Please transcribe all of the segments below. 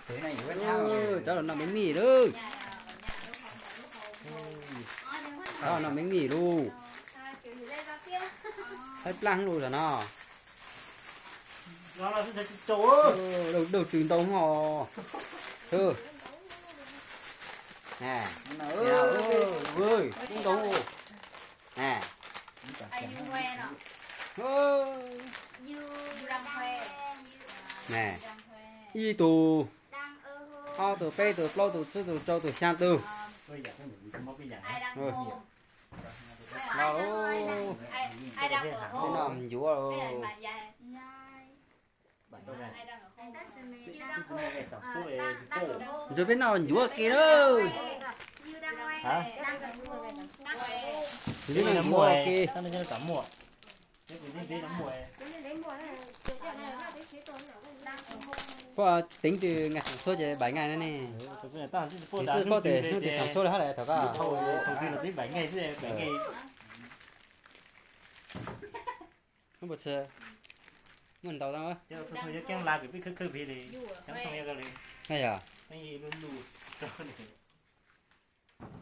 Tsob los noj me mis lauj. Tsob los noj me mis lauj. Thaib plaj lauj los no. Dawj tws ntau hos. Ntau. Ib tug, ob tug, peb tug, plaub tug, tsib tug, rau tug, xyaa tug. Los, peb noj ncuav. Ntsuag peb noj ncuav ke lauj. Ntsuag peb noj ncuav ke. Koj teev tus nqaij xaam xuab ces bảy ngày no ne. Tus twg koj tes hnub tis xaam xuab li hab lawm thaum koj. Hnub puas tshua muaj ntau tau. Yog,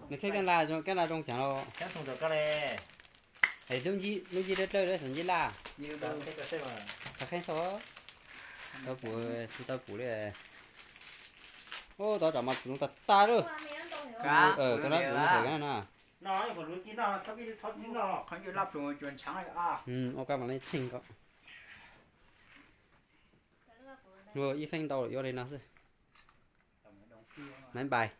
nws kheej la zoo, kab la zoo ceev los. Es lub ncib dawb dawb xav ncib laj. Qhov kheej tau, tau pum, tau pum li. Ub, tau tsam mas pum tag tag lawm. Tau lab pum no na. Ua kab mas leej txheej ko. Ib feeb ntau lawm yuav li no xwb. Maiv npais.